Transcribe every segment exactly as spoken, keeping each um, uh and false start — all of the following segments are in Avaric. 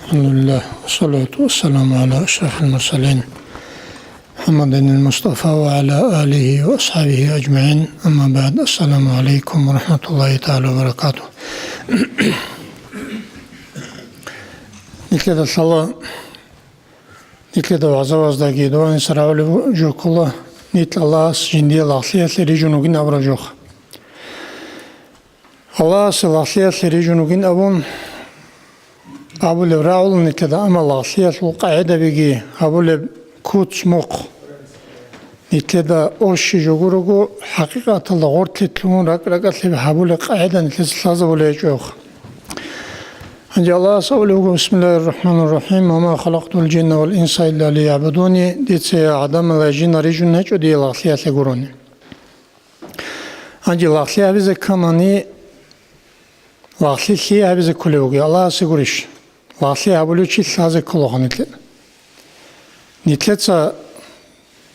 الحمد لله، والصلاة والسلام على أشرف المرسلين، محمد المصطفى وعلى آله وأصحابه أجمعين. أما بعد، السلام عليكم ورحمة الله تعالى وبركاته. Нилъеда лъала, нилъеда вагӀзаваздаги дугьаниса рагӀулеб жо ккола, нилъ Аллагьас жиндие лагълъиялъе рижун вугин абураб жоха. Аллагьасе лагълъиялъе рижун вугин абун абулеб рагӀула нилъеда, амма лагълъиялъул къагӀидабиги гьабулеб куц-мухъ нилъеда орщи жо гурого, хӀакъикъаталда гъортлъи лъугьун ракӀ-ракӀалъеб гьабулеб къагӀида нилъеца лъазабулеб гьечӀо. Гьанже Аллагьас абулеб буго: «Бисмиллагьир рахӀманир рахӀим. Ва ма халакътул жинна вал инса илля лиягӀбудуни». Дица гӀадамал жинал рижун гьечӀо дие лагълъиялъе гурони. Гьанже лагълъи гьабизе кканани, лагълъи лъие гьабизе кколев вугев? Аллагьасе гурищ? Лагълъи гьабулев чи лъазе ккола гьанилъе. Нилъеца,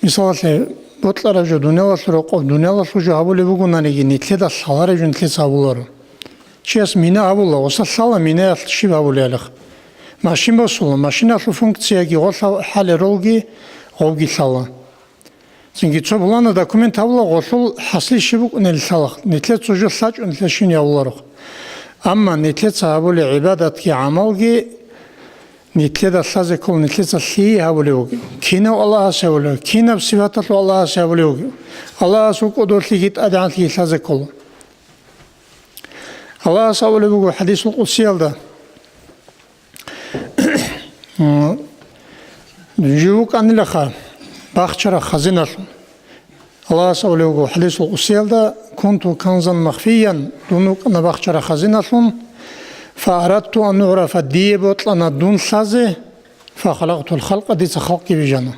мисалалъе, бокьараб жо, дуниялалъул рокъоб, дуниялалъул жо гьабулеб бугонаниги, нилъеда лъалареб жо нилъеца гьабуларо. Чияс мина гьабула, гъоса лъала минаялъ щиб гьабулеб гьалихъ. Машин босула, машиналъул функцияги гъолъа хӀале ролги гъобги лъала. Цинги цо пулана документ гьабула, гъолъул хӀасли щиб букӀунел лъала, нилъер цо жо лъачӀун нилъер щин явуларо. Амма нилъеца гьабулеб гӀибадатги гӀамалги нилъеда лъазе ккола, нилъеца лъие гьабулев вугев, кинав Аллагьасе гьабулев, кинаб сипаталъул Аллагьасе гьабулев вугев, Аллагьасул кӀодолъиги тӀадегӀанлъиги лъазе ккола. Аллагьас абулеб буго хӀадисул къудсиялда: «Жив вукӀанилаха бахчараб хазиналъун». Аллагьас абулеб буго хӀадисул къудсиялда: «Кунту канзан махфиян», дун вукӀана бахчараб хазиналъун, «фа арадту ан угӀрафа», дие бокьана дун лъазе, «фа халакътул халкъа», дица халкъги бижана.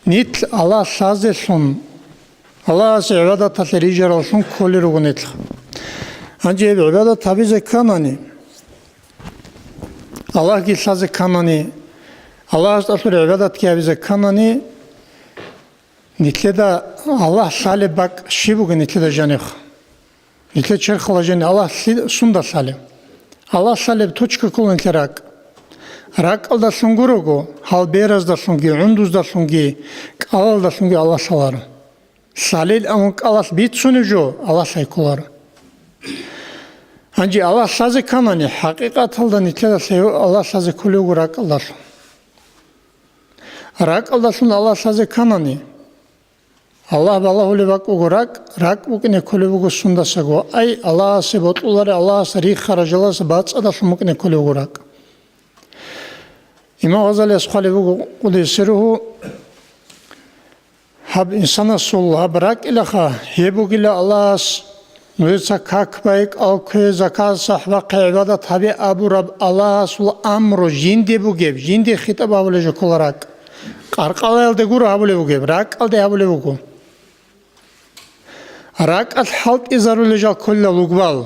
Нилъ Аллагь лъазелъун, Аллагьасе гӀибадаталъе рижараллъун кколел руго нилъ. Гьанже гьеб гӀибадат гьабизе кканани, Аллагьги лъазе кканани, Аллагьас тӀалъур гӀибадатги гьабизе кканани, нилъеда Аллагь лъалеб бакӀ щиб бугеб нилъеда жаниб? Нилъер черхалда жани Аллагь лъи-, сунда лъалеб? Аллагь лъалеб точка ккола нилъер ракӀ. РакӀалдалъун гурого, гьал бераздалъунги, гӀундуздалъунги, кӀалалдалъунги Аллагь лъаларо. Лъалил абун кӀалалъ бицунеб жо Аллагь лъай кколаро. Гьанже Аллагь лъазе кканани, хӀакъикъаталда нилъеда лъай Аллагь лъазе кколев вуго ракӀалдалъун. РакӀалдалъун Аллагь лъазе кканани, Аллагь балагьулеб бакӀ буго ракӀ, ракӀ букӀине кколеб буго сундасаго. Ай, Аллагьасе бокьуларел, Аллагьас рихарал жалазе бацӀцӀадалъун букӀине кколеб буго ракӀ. Имам Гъазалияс хъвалеб буго, къуддиса сирругьу, гьаб инсанасул гьаб ракӀилаха, гьеб бугила Аллагьас нужеца как бай, кӀал ккве, закат, сахӀ бахъе, гӀибадат гьабе абураб Аллагьасул амру жинде бугеб, жинде хитӀаб гьабулеб жо ккола ракӀ. Къаркъалаялда гуро гьабулеб бугеб, ракӀалде гьабулеб буго. РакӀалъ хӀалтӀизарулел жал кколила лугбал.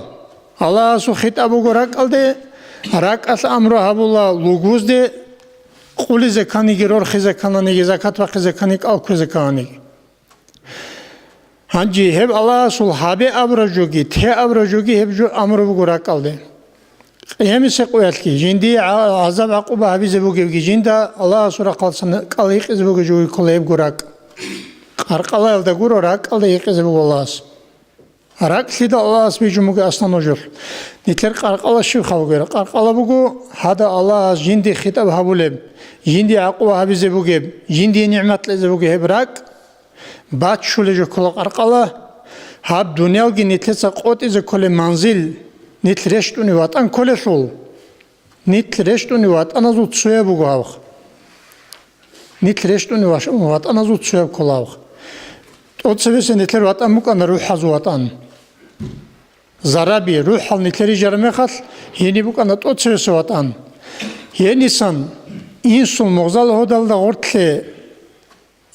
Аллагьасул хитӀаб буго ракӀалде, ракӀалъ амру гьабула лугбузде къулизе кканиги, рорхизе ккананиги, закат бахъизе ккани, кӀал кквезе ккананиги. Гьанже гьеб Аллагьасул гьабе абураб жоги, те абураб жоги гьеб жо амру буго ракӀалде. Къиямасеб къоялъги, жиндие гӀа-, гӀазаб-гӀакъуба гьабизе бугебги, жинда Аллагьасул рахъалъан кӀал гьикъизе бугеб жоги ккола гьебго ракӀ. Къаркъалаялда гуро, ракӀалда гьикъизе буго Аллагьас. РакӀлъидал Аллагьас бижун буго аслан нужелъ. Нилъер къаркъала щибха бугеб? Къаркъала буго, гьадаб Аллагьас жинде хитӀаб гьабулеб, жинде гӀакъуба гьабизе бугеб, жиндие нигӀмат кьезе бугеб гьеб ракӀ. Баччулеб жо ккола къаркъала, гьаб дуниялги нилъеца къотӀизе кколеб манзил, нилъ рещтӀунеб ватӀан кколелъул. Нилъ рещтӀунеб ватӀаназул цояб буго гьаб. Нилъ рещтӀунеб ваш-, ватӀаназул цояб ккола гьаб. ТӀоцебесеб нилъер ватӀан букӀана рухӀазул ватӀан. Зараби, рухӀал нилъер рижараб мехалъ, гьениб букӀана тӀоцебесеб ватӀан. Гьенисан инсул мугъзал гьодалда гъортлъе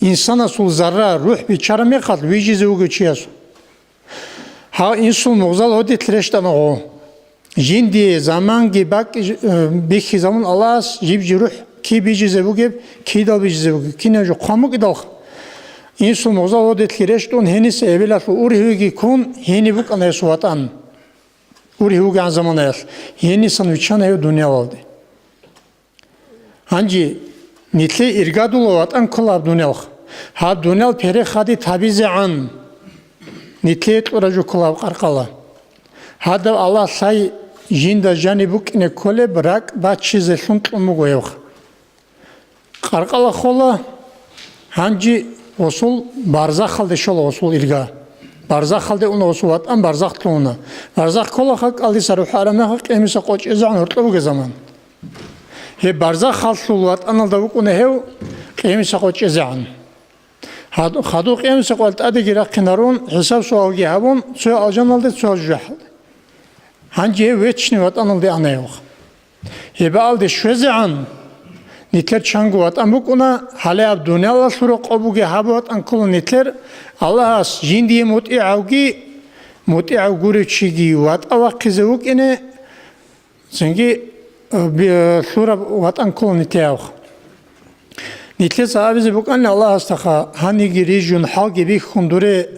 инсанасул зарра, рухӀ биччараб мехалъ вижизе вугев чиясул. Гьав инсул мугъзал гьодилъ рещтӀана гъо. Жиндие заманги бакӀ-, э, бихьизабун Аллагьас жиб-жи рухӀ киб бижизе бугеб, кидал бижизе бугеб, кинаб жо хъван букӀидалха. Инсул мугъзал гьодилъги рещтӀун, гьениса эбелалъул ургьивеги ккун, гьениб букӀана гьесул ватӀан. ургьи вугегӀан заманаялъ, гьенисан виччана гьев дуниялалде. Гьанже нилъее иргадула ватӀан ккола гьаб дуниялха. Гьаб дуниял перехадит гьабизегӀан нилъее кьураб жо ккола гьаб къаркъала. Гьадаб Аллагь лъай жинда жаниб букӀине кколеб ракӀ баччизелъун кьун буго гьевха. Къаркъала хола, гьанже гъосул барзахалде щола гъосул ирга. Барзахалде уна гъосул ватӀан, барзахлъун уна. Барзах ккола халкъалдаса рухӀ араб мехалъ къемиса къочӀезегӀан гьоркьоб бугеб заман. Гьеб барзахалъул ватӀаналда вукӀуна гьев къемиса къочӀезегӀан. Гьад-, хадуб къемиса къвал тӀадеги рахъинарун, хӀисаб-суалги гьабун, цо алжаналде, цо жужахӀалде. Гьанже гьев вечный ватӀаналде ана гьев. Гьебаалде щвезегӀан, нилъер чанго ватӀан букӀуна, гьале гьаб дуниялалъул рокъоб бугеб гьаб ватӀан ккола нилъер, Аллагьас жиндие мутӀигӀавги, мутӀигӀав гурев чиги ватӀа вахъизе вукӀине, цинги, э, би-, э, лъураб ватӀан ккола нилъее гьавха. Нилъеца абизе букӀана Аллагьасдаха, гьаниги рижун, хӀалги бихьун дуре,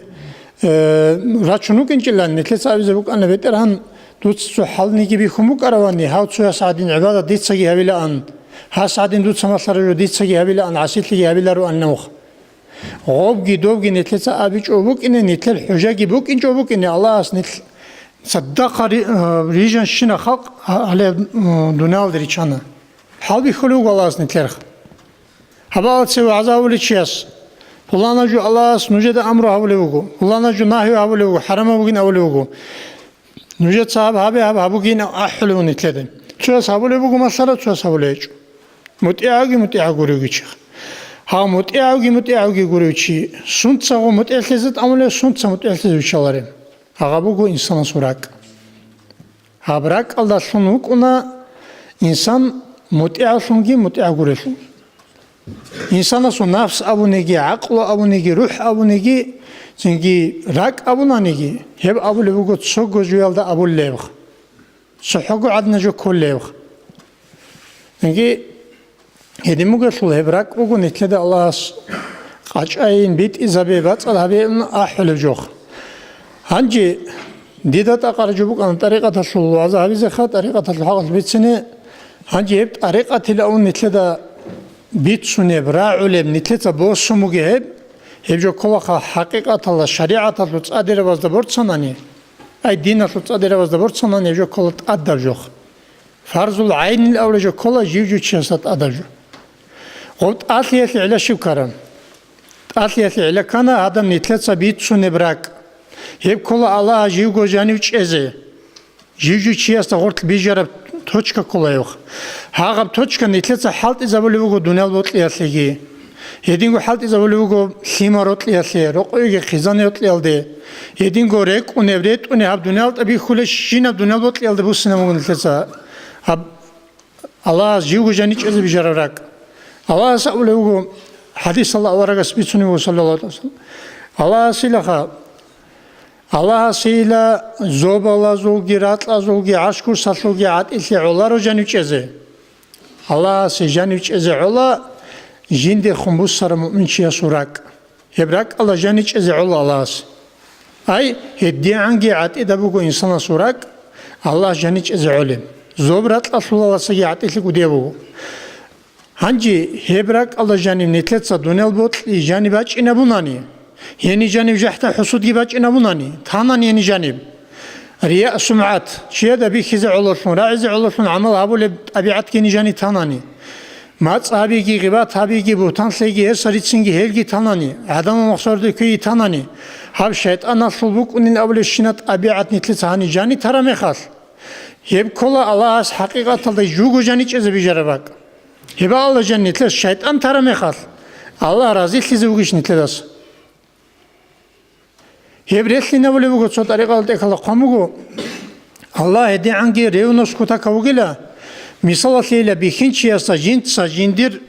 э, рачун вукӀинчӀилан, нилъеца абизе букӀана, БетӀергьан, дуца цо хӀалниги бихьун букӀаравани, гьав цояс гӀадин гӀибадат дицаги гьавилаан, гьас гӀадин дуца малъараб жо дицаги гьавилаан, гӀасилъиги гьавилароан нух. Гъобги добги нилъеца абичӀо букӀине, нилъер хӀужаги букӀинчӀо букӀине, Аллагьас нилъ цадахъа ри-, э, рижанщина халкъ гьа-, гьале, э, дуниялалде ричана. ХӀалбихьулев вуго Аллагьас нилъерха. Гьабаалъе вагӀза гьавулев чияс, пуланав жо Аллагьас нужеда амру гьавулев вуго, пуланав жо нагьи гьавулев вуго, хӀарамаб бугин абулев вуго. Нужеца гьаб гьабе, гьаб гьабугин ахӀулев вуго нилъеда. Цояс гьабулеб буго масала, цояс гьабулеб гьечӀо. МутӀигӀавги мутӀигӀав гуревги чи. Гьав мутӀигӀавги мутӀигӀавги гурев чи, сунцаго мутӀигӀлъизе тӀамулев, сунца мутӀигӀлъизе виччалареб. Гьагъаб буго инсанасул ракӀ. Гьаб ракӀалдалъун вукӀуна инсан мутӀигӀавлъунги мутӀигӀав гурелъул. Инсанасул нафс абуниги, гӀакълу абуниги, рухӀ абуниги, цинги ракӀ абунаниги, гьеб абулеб буго цого жоялда абулеб. ЦохӀого гӀадина жо кколеб. Цинги гьедин бугелъул гьеб ракӀ буго нилъеда Аллагьас къачӀайин, битӀизабе, бацӀцӀад гьабеян ахӀулеб жо. Гьанже дида тӀакъараб жо букӀана тӀарикъаталъул вагӀза гьабизеха, тӀарикъаталъул хӀакъалъулъ бицине. Гьанже гьеб тӀарикъатилан нилъеда бицунеб, рагӀулеб, нилъеца босун бугеб гьеб, гьеб жо кколаха хӀакъикъаталда шаригӀаталъул цӀадирабазда борцанани, ай диналъул цӀадирабазда борцанани гьеб жо ккола тӀадаб жо. Фарзул гӀайнил авлажо ккола жив-жив чиясда тӀадаб жо. Гъоб тӀалъиялъе гӀилла щиб ккараб? ТӀалъиялъе гӀилла ккана гьадаб нилъеца бицунеб ракӀ. Гьеб ккола Аллагьас живго жанив чӀезе. Жив-жив чиясда гъорлъ бижараб точка ккола гьеб. Гьагъаб точка нилъеца хӀалтӀизабулеб буго дуниял бокьиялъеги. Гьединго хӀалтӀизабулеб буго лъимал рокьиялъе, рокъовеги хъизан рокьиялде. Гьединго рекӀунеб, ретӀунеб гьаб дуниялда бихьулебщинаб дуниял бокьиялде буссинаб буго нилъеца гьаб Аллагьас живго жанив чӀезе бижараб ракӀ. Аллагьас абулеб буго, хӀадисалда аварагас бицунеб буго, саллаллагьу гӀалайгьи вассалам, Аллагьасилаха, Аллагьасила зобалазулги, ракьазулги, гӀарш-курсалъулги гӀатӀилъи гӀоларо жанив чӀезе. Аллагьасе жанив чӀезе гӀола жиндехун буссараб муъминчиясул ракӀ. Гьеб ракӀалда жанив чӀезе гӀола Аллагьасе. Ай, гьедигӀанги гӀатӀида буго инсанасул ракӀ, Аллагьас жанив чӀезе гӀолеб. Зоб-ракьалъулаласаги гӀатӀилъи кӀудияб буго. Гьанже гьеб ракӀалда жанив нилъеца дуниял бокьи жанив бачӀинабунани, гьениб жанив жахӀда-хӀусудги бачӀинабунани, танани гьениб жанив. Рияъ-сумгӀат, чияда бихьизе гӀололъун, рагӀизе гӀололъун гӀамал гьабулеб тӀабигӀатги гьениб жанив танани. МацӀ гьабиги, гъибат гьабиги, бугьтан лъеги, гьесда рицинги гьелги танани, гӀадамал махсарде кквеги танани, гьаб шайтӀаналъул букӀунин абулебщинаб тӀабигӀат нилъеца гьаниб жаниб тараб мехалъ, гьеб ккола Аллагьас хӀакъикъаталда жуго жанив чӀезе бижараб бакӀ. Гьеб Аллагь жан нилъер шайтӀан тараб мехалъ, Аллагь разилъизе вугищ нилъедаса? Гьеб релълъинабулеб буго цо тӀарикъалда тӀехьалда хъван буго, Аллагь гьедигӀанги ревность кутакаб вугила, мисалалъейила бихьинчиясда жинца жиндир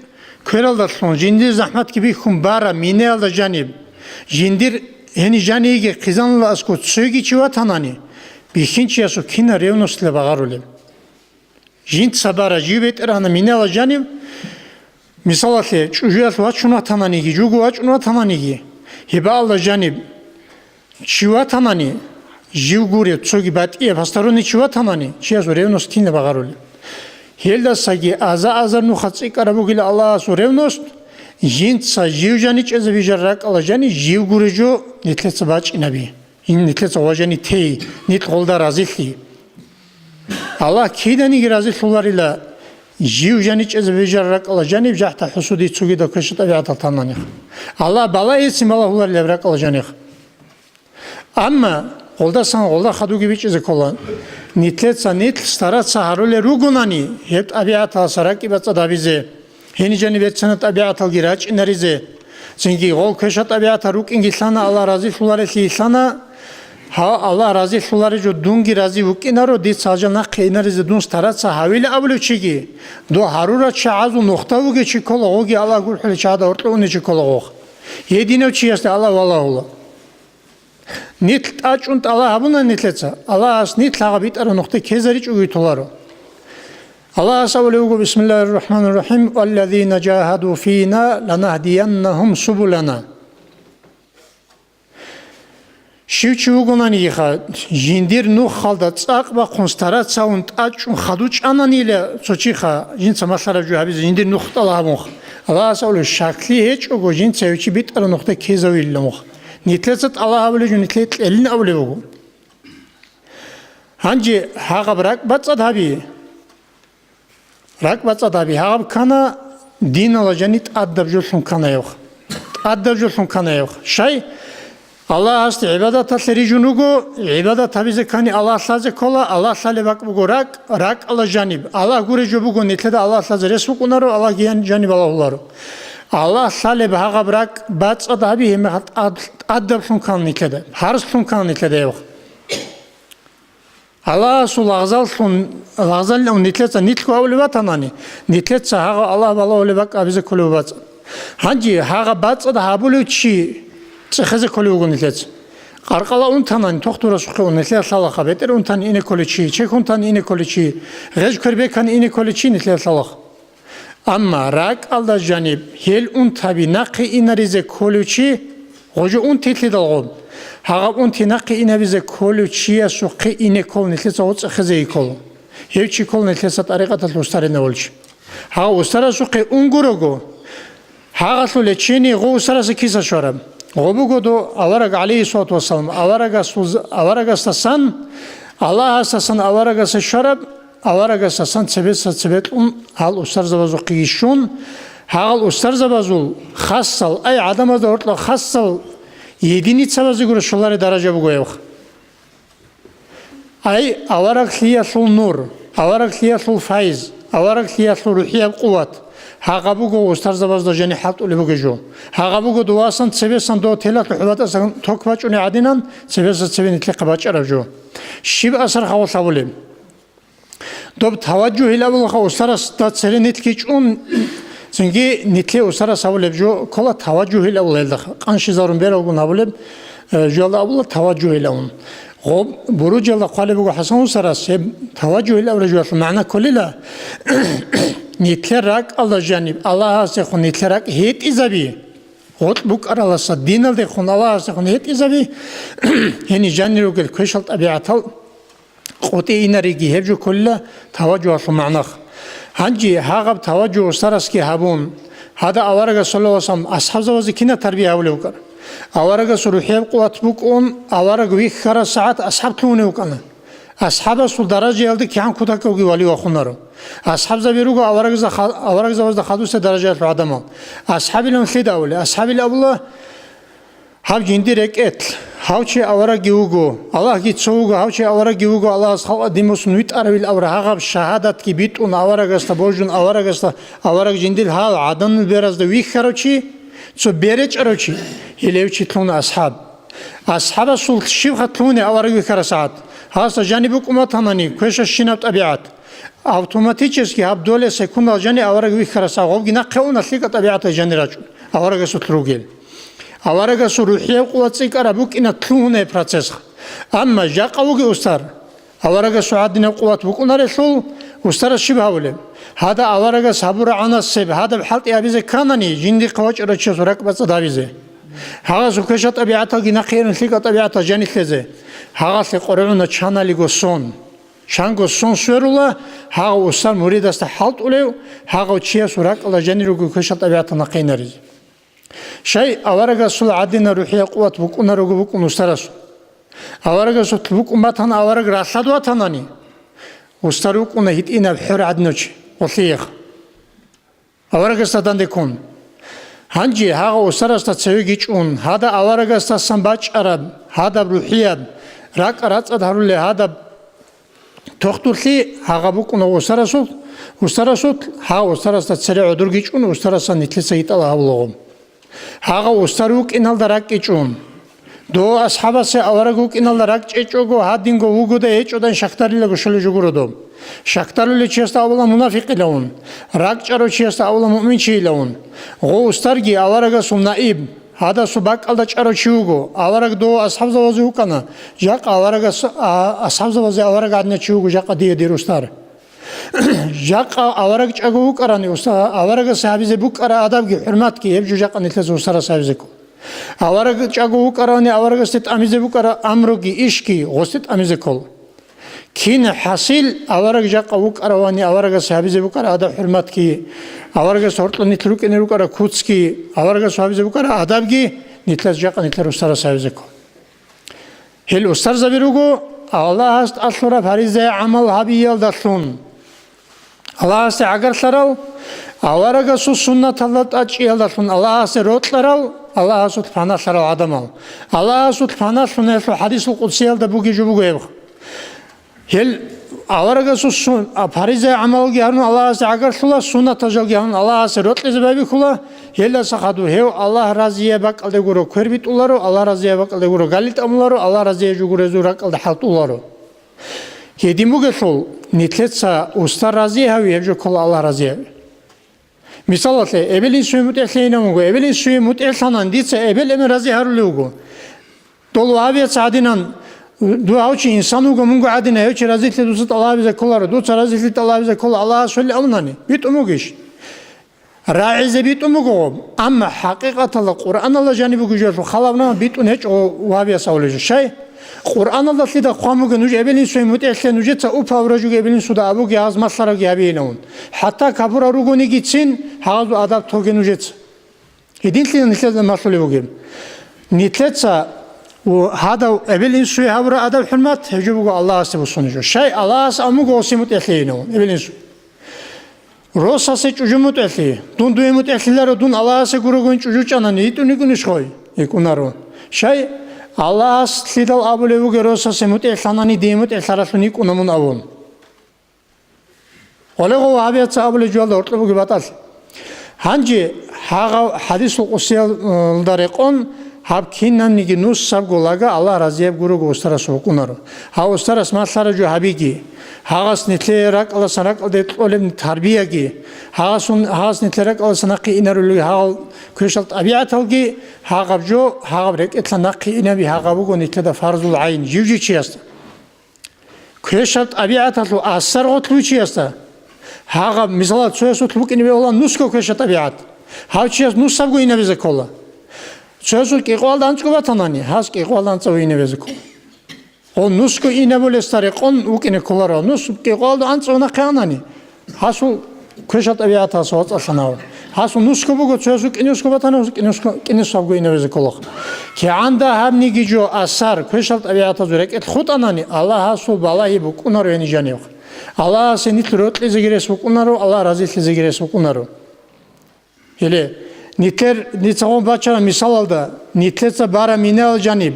квералдалъун, жиндир захӀматги бихьун бараб минаялда жаниб, жиндир гьениб жаниги хъизаналда аскӀов цоги чи ватанани, бихьинчиясул кинаб ревностьла багъарулеб. Жинца бара жив бетӀергьанаб минала жанив, мисалалъе, чӀужуялъ вачун ватананиги, жуго вачӀун ватананиги, гьебаалда жаниб чи ватанани, Жив гурев цоги батӀияб посторонний чи ватанани, чиясул ревность кинаб багъарулеб? Гьелдасаги аза-азар нуха цӀикӀкӀараб бугила Аллагьасул ревность, жинца жив жаничӀезе бижар ракӀала жани жив гуреб жо нилъеца бачӀинаби, нилъеца ва жани тей, нилъ гъолда разилъи. Аллагь киданиги разилъуларила, жив жаничӀезе бижар ракӀала жаниб жахӀда хӀусуди цогидал квеша-тӀабигӀатал тананиха. Аллагь балагьецин балагьуларилаб ракӀала жаниха. Амма гъолдасан гъолда хадуги бичӀчӀизе ккола. Нилъеца нилъ стараться гьарулел ругонани, гьеб тӀабигӀаталаса ракӀи бацӀцӀад гьабизе, гьениб жаниб берцинаб тӀабигӀаталги рачӀинаризе, цинги гъол квеша-тӀабигӀатал рукӀинги лъана, Аллагь разилъуларелъи лъана, гьав Аллагь разилъулареб жо дунги рази вукӀинаро, дица гьал жал нахъе инаризе дун стараться гьавила абулев чиги, дов гьарурал чагӀазул нухда вугев чи ккола, гъоги Аллагь гурхӀулев чагӀада гьоркьов унев чи ккола гъох. Гьединав чиясда Аллагь валагьула. Нилъ тӀачӀун тӀалаб гьабуна нилъеца, Аллагьас нилъ гьагъаб битӀараб нухде ккезаричӀого толаро. Аллагьас абулеб буго, бисмиллагьир рахӀманир рахӀим, «Валлазина жагьаду фина ланагьдияннагьум субулана». Щив чи вугонаниха, жиндир нухалда цӀакъ бахъун стараться гьавун тӀачӀун хадув чӀананила цо чиха, жинца малъараб жо гьабизе, жиндир нух тӀалаб гьабунха. Аллагьас абулеб, щаклъи гьечӀого, жинца гьев чи битӀараб нухде ккезавилилан вуха. Нилъеца тӀалаб гьабулеб жо нилъее кьелин абулеб буго. Гьанже гьагъаб ракӀ бацӀцӀад гьаби. РакӀ бацӀцӀад гьаби. Гьагъаб ккана, динала жани тӀадаб жолъун ккана гьебха. ТӀадаб жолъун ккана гьебха. Щай? Аллагьасде гӀибадаталъе рижун руго, гӀибадат гьабизе ккани Аллагь лъазе ккола, Аллагь лъалеб бакӀ буго ракӀ, ракӀала жаниб. Аллагь гуреб жо буго, нилъеда Аллагь лъазе рес букӀунаро, Аллагьги ян-, жаниб балагьуларо. Аллагь лъалеб гьагъаб ракӀ бацӀцӀад гьаби, гьебмехалъ тӀад-, тӀадаб лъун ккана нилъеда, гьарз лъун ккана нилъеда гьебха. Аллагьасул лагъзаллъун, лагъзаллъун нилъеца нилъго абулеб батанани, нилъеца гьагъа Аллагь балагьулеб бакӀ абизе кколеб бацӀцӀад. Гьанже гьагъа бацӀцӀад гьабулев чи цӀехезе кколев вуго нилъеца. Къаркъала унтанани, тохтурасухъе ун, нилъеда лъалаха, бетӀер унтани ине кколев чи, чехь унтани ине кколев чи, гъеж квер бекани ине кколев чи нилъеда лъалаха. Амма ракӀалда жаниб гьел унтаби нахъе инаризе кколев чи, гъожо унти лъидал гъоб, гьагъаб унти нахъе инабизе кколев чиясухъе ине ккол нилъеца гъоцӀихъезе ккол. Гьев чи ккол нилъеца тӀарикъаталъ устаринавулчи. Гьав устарасухъе унгурого, гьагъалъул лечение гъо устарасе киса щвараб? Гъо буго до авараг, гӀалейхиссалату вассалам, аварагасул-, аварагасдасан, Аллагьасдасан аварагасе щвараб, аварагасдасан цебеса цебе кьун гьал устарзабазухъеги щун, гьагъал устарзабазул хасал, ай, гӀадамазда гьоркьоб хасал единицабазе гуро щолареб даража буго гьебха. Ай, авараглъиялъул нур, авараглъиялъул файз, авараглъиялъул рухӀияб къуват, гьагъа буго устарзабазда жани хӀалтӀулеб бугеб жо. Гьагъа буго дувасан цебесан дов телалъул хӀубатӀасан ток бачӀунеб гӀадинан, цебеса цебе нилъехъе бачӀараб жо. Щиб асар хавалъ гьабулеб? Доб таваджугьил абулаха устарасда цере нилъги чӀун, цинги нилъе устарас гьабулеб жо ккола таваджугьил абула гьелда, къанщизарун бералгун гьабулеб, э, жоялда абула таваджугьил абун. Гъоб буруджалда хъвалеб буго ХӀасан устарас, гьеб таваджугьил абураб жоялъул магӀна кколила, нилъер ракӀалда жаниб Аллагьасдехун нилъер ракӀ гьетӀизаби. Гъоркь букӀараласа диналдехун Аллагьасдехун гьетӀизаби, гьениб жанир ругел квешал тӀабигӀатал къотӀи инариги, гьеб жо кколила таваджугьалъул магӀнах. Гьанже гьагъаб таваджугь устарасги гьабун, гьада аварагас, саллаллагьу гӀалайгьи вассалам, асхӀабзабазе кинаб тарбия гьабулеб букӀара? Аварагасул рухӀияб къуват букӀун, авараг вихьараб сагӀат асхӀаб лъугьунев вукӀана. АсхӀабасул даражаялда кигӀан кутакабги вали вахунаро. АсхӀабзаби руго аварагза-, аварагзабазда хадусеб даражаялъул гӀадамал. АсхӀабилан лъида абулеб? АсхӀабил абула, гьаб жиндир рекӀелъ, гьав чи аварагги вуго, Аллагьги цо вуго, гьав чи аварагги вуго, Аллагьас халкъ дин босун витӀаравил абура, гьагъаб шагьадатги битӀун аварагасда божун, аварагасда, авараг жиндир гьал гӀаданул беразда вихьарав чи, цо беречӀарав чи, гьелев чи лъугьуна асхӀаб. АсхӀабасул щибха лъугьунеб авараг вихьараб сагӀат? Гьасда жаниб букӀун батанани, квешащинаб тӀабигӀат. Автоматически гьаб доле секундал жани авараг вихьараб сагӀат, гъобги нахъе уна лъикӀаб тӀабигӀаталъ жани рачӀун, аварагасулъ ругел. Аварагасул рухӀияб къуват цӀикӀкӀараб букӀина лъугьунеб процессха. Амма жакъа вугев устар, аварагасул гьадинаб къуват букӀунарелъул, устарас щиб гьабулеб? Гьада аварагас гьабурагӀанасеб гьадаб хӀалтӀи гьабизе кканани, жиндихъе вачӀарав чиясул ракӀ бацӀцӀад гьабизе. Гьагъасул квешал тӀабигӀаталги нахъе ирун лъикӀал тӀабигӀаталъ жанилъезе. Гьагъалъе къваригӀуна чаналиго сон. Чанго сон сверула гьагъав устар муридасда хӀалтӀулев, гьагъав чиясул ракӀалда жанир руго квешал тӀабигӀатал нахъе инаризе. Щай аварагасул гӀадина рухӀиял къуват букӀунаруго букӀун устарасул. Аварагасул букӀун батана авараг ралъад ватанани, устар вукӀуна гьитӀинаб хӀор гӀадинав чи, гъолъиеха. Аварагасда данде ккун. Гьанже гьагъа устарасда цевеги чӀун, гьада аварагасдасан бачӀараб, гьадаб рухӀияб, ракӀа-рацӀцӀад гьарулел гьадаб тохтурлъи гьагъа букӀуна устарасул, устарасул, гьагъа устарасда цере гӀодорги чӀун, устарасан нилъеца гьитӀала гьабулаго. Гьагъа устар вукӀиналда ракӀги чӀун. Дов асхӀабасе авараг вукӀиналда ракӀчӀечӀого, гьадинго вугодай гьечӀодай щакдарилаго щолеб жо гуро доб. Щакдарулев чиясда абула мунафикъилавун, ракӀчӀарав чиясда абула муъминчийилавун. Гъо устарги аварагасул наиб, гьадасул бакӀалда чӀарав чи вуго, авараг дов асхӀабзабазе вукӀана, жакъа аварагас, а, асхӀабзабазе авараг гӀадинав чи вуго жакъа дие дир устар. Жакъа авараг чӀаго вукӀарани, уста-, аварагас гьабизе букӀара адабги хӀурматги гьеб жо жакъа нилъеца устарас гьабизе ккола. Авараг чӀаго вукӀаравани аварагасде тӀамизе букӀара амруги ишги гъосде тӀамизе ккола. Кин хӀасил авараг жакъа вукӀаравани аварагас гьабизе букӀара адаб хӀурматги, аварагас гьоркьо нилъ рукӀине рукӀара куцги, аварагас гьабизе букӀара адабги нилъаз жакъа нилъер устарас гьабизе ккола. Гьел устарзаби руго Аллагьас тӀалъураб гьаризай гӀамал гьабиялдалъун, Аллагьасде гӀагарлъарал, аварагасул суннаталда тӀадчӀиялдалъун, Аллагьасде рокьарал, Аллагьасул паналъарал гӀадамал. Аллагьасул паналъун гьелъул хӀадисул къудсиялда бугеб жо буго гьеб. Гьел аварагасул сун-, а, паризай гӀамалги гьарун Аллагьасде гӀагарлъула, суннатал жалги гьарун Аллагьасе рокьизе байбихьула, гьелдаса хадуб гьев Аллагь разияб бакӀалде гуро квербитӀуларо, Аллагь разияб бакӀалде гуро галил тӀамуларо, Аллагь разияб жо гурезул ракӀалда хӀалтӀуларо. Гьедин бугелъул, нилъеца устар разияб гьави, гьеб жо ккола Аллагь разияб. Мисалалъе, эбел-инсуе мутӀигӀлъейилан вуго, эбел-инсуе мутӀигӀлъанан дица эбел-эмен рази гьарулев вуго. Дол вагьабияца гӀадинан, ду гьав чи инсан вуго, мунго гӀадина, гьев чи разилъи дуца тӀалабизе кколаро, дуца разилъи тӀалабизе ккола Аллагьас гьоле абунани, битӀун бугищ? РагӀизе битӀун буго, амма хӀакъикъаталда Къуръаналда жаниб бугищ гьелъул халаб нагьа битӀун гьечӀо вагьабияс абулеб жо. Щай? Къуръаналдалъида хъван буго нуж эбел-инсуе мутӀигӀлъе, нужеца упа авражуги эбел-инсуда абуге гьаз малъарабги гьабейилавун. ХӀатта капурал ругонигицин гьазул адаб тоге нужеца. Гьединлъидал нилъеда малъулеб бугеб. Нилъеца у гьадав эбел-инсуе гьабураб адаб-хӀурмат гьеб жо буго Аллагьасде буссунеб жо. Щай Аллагьас абун буго гьесие мутӀигӀлъейилавун эбел-инсу. Росасе чӀужу мутӀигӀлъи, дун дуе мутӀигӀлъиларо, дун Аллагьасе гурогойин чӀужу чӀанани, йитӀун йикӀунищ хой? ЙикӀунаро. Щай Аллагьас лъидал абулеб бугеб, росасе мутӀигӀлъанани дие мутӀигӀлъаралъун йикӀуна мун абун. Гьале гъов вагьабияца абулеб жоялда гьоркьоб бугеб батӀалъи. Гьанже гьагъав хӀадисул къудсиялда рекъон гьаб кинабниги нусабго лага Аллагь разияб гурого устарасул вукӀунаро. Гьав устарас малъараб жо гьабиги. Гьагъас нилъее ракӀалдасан ракӀалде кьолеб тарбияги. Гьагъасун, гьагъас нилъее ракӀалдасан нахъе инарулел гьагъал квешал тӀабигӀаталги, гьагъаб жо, гьагъаб рекӀелъа нахъе инаби гьагъаб буго нилъеда фарзул гӀайн, жив-жив чиясда. Квешаб тӀабигӀаталъул асар гъорлъ вичиясда. Гьагъаб, мисалал, цоясулъ букӀине бегьула нусго квешаб тӀабигӀат. Гьав чияс нусабго инабизе ккола. Цоясул кӀикъоялда анцӀго батанани, гьас кӀикъоялда анцӀго инабизе ккола. Гъо нусго инабулесда рекъон вукӀине кколаро. Нус кӀикъоялда анцӀго нахъе анани, гьасул квешал тӀабигӀаталъ вацӀцӀалъанав. Гьасул нусго буго, цоясул кӀинусго батана, кӀинусго, кӀинусабго инабизе кколахъ. КигӀанда гьабниги жо асар, квешал тӀабигӀатазул рекӀелъ хутӀанани, Аллагьасул балагьи букӀунаро гьениб жанивхъ. Аллагьасе нилъ рокьизеги рес букӀунаро, Аллагь разилъизеги рес букӀунаро. Гьеле, нилъер, нилъагъун бачараб мисалалда, нилъеца бараб минал жаниб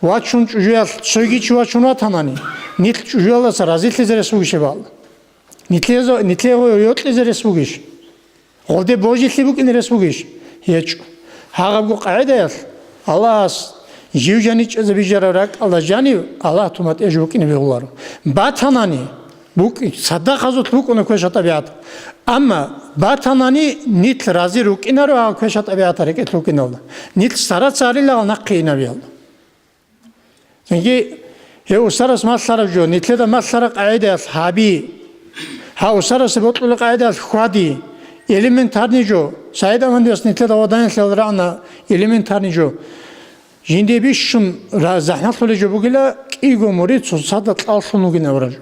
вачун чӀужуялъ цойги чи вачун ватанани, нилъ чӀужуялдаса разилъизе рес бугищ гьеб? Нилъезе-, нилъего йокьизе рес бугищ? Гъолде божилъи букӀине рес бугищ? ГьечӀо. Гьагъабго къагӀидаялъ Аллагьас жив жаничӀезе бижараб ракӀалда жанив Аллагь туматӀеж букӀине бегьуларо. Батанани, букӀи-, цадахъазулъ букӀуна квеша-тӀабигӀат. Амма батанани нилъ рази рукӀинаро гьав квеша-тӀабигӀатал рекӀелъ рукӀиналда, нилъ цара-царилагъал нахъе инабиялда. Цинги гьев устарас малъараб жо, нилъеда малъараб къагӀидаялъ гьаби. Гьав устарасе бокьулеб къагӀидаялъ хьвади. Элементарный жо. СагӀид-Амандияс нилъеда гъодаялъ рагӀана элементарный жо. Жинде бищун ра-, захӀмалъулеб жо бугила, кӀиго мурид цоцазда кьаллъун вугин абураб жо.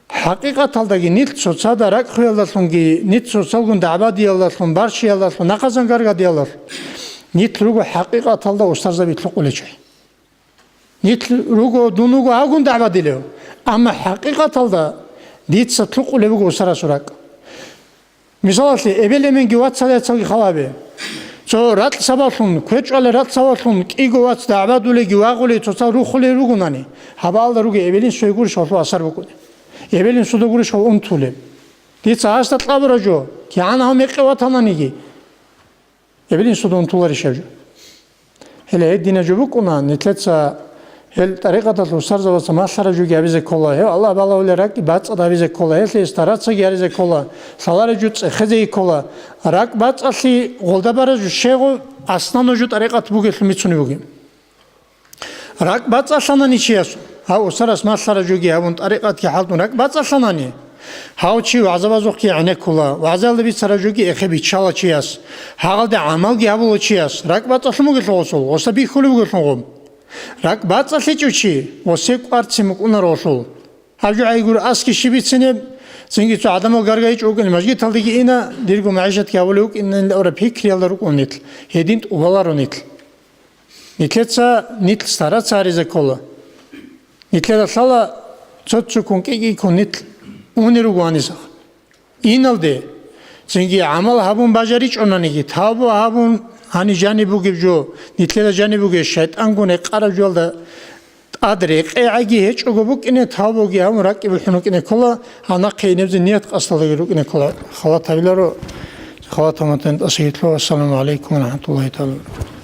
ХӀакъикъаталдаги нилъ цоцазда ракӀалъуялдалъунги, нилъ цоцалгун дагӀбадиялдалъун, барщиялдалъун, наказан гаргадиялдалъун, нилъ руго хӀакъикъаталда устарзаби лъукъулел чагӀи. Нилъ руго, дун вуго гьагун дагӀбадилев, амма хӀакъикъаталда дица лъукъулеб буго устарасул ракӀ. Мисалалъе, эбел-эменги вацал-яцалги хал гьабе. Цо ракь сабаблъун, квечӀвалел ракь сабаблъун кӀиго вац дагӀбадулеги вагъулей цоцал рухулей ругонани, гьабаалда ругел эбел-инсуе гурищ гьалъул асар букӀунеб? Эбел-инсуда гурищ гьав унтулеб? Дица гьасда кьабураб жо, кигӀан гьав мекъи ватананиги, эбел-инсуда унтуларищ гьаб жо? Гьеле гьединаб жо букӀуна, нилъеца гьел тӀарикъаталъул устарзабаца малъараб жоги гьабизе ккола, гьев Аллагь балагьулел ракӀги бацӀцӀад гьабизе ккола, гьелъие стараться гьаризе ккола, лъалареб жо цӀехезе ккола. РакӀ бацӀцӀалъи гъолда бараб жо щегъу, основной жо тӀарикъат бугелъул мицунеб бугеб. РакӀ бацӀцӀалъанани чиясул, гьав устарас малъараб жоги гьабун, тӀарикъатги хӀалтӀун ракӀ бацӀцӀалъанани, гьав чи вагӀзабазухъги гӀенеккула, вагӀзаялда бицараб жоги эхе биччала чияс, гьагъалде гӀамалги гьабула чияс, ракӀ бацӀцӀалъун бугелъул гъосул, гъосда бихьулеб бугелъул гъоб. РакӀ бацӀцӀалъичӀев чи гъосие кӀварцин мукӀунаро гъолъул. Гьаб жо гӀайгур аски щиб бицинеб, цинги цо гӀадамал гаргайичӀ вукӀин, мажгиталдеги ина, дирго магӀишатги гьабулев вукӀин абураб пикриялда рукӀун нилъ, гьедин тӀубаларо нилъ. Нилъеца нилъ стараться гьаризе ккола. Нилъеда лъала цо-цоккун кӀи-кӀиккун нилъ унел руго гьанисахъ. Иналде, цинги гӀамал гьабун бажаричӀонаниги, тавба гьабун, гьаниб жаниб бугеб жо, нилъеда жаниб бугеб шайтӀангун рекъараб жоялда тӀад рекъегӀаги гьечӀого букӀине, тавбаги гьабун ракӀги бухӀун рукӀине ккола, гьанахъе инебзе ният къасдалдаги рукӀине ккола. Халат гьабиларо, халат гьаматан тӀасагьитлъо. Ассаламу гӀалайкум ва рахӀматуллагьи тагӀала ва баракатугь.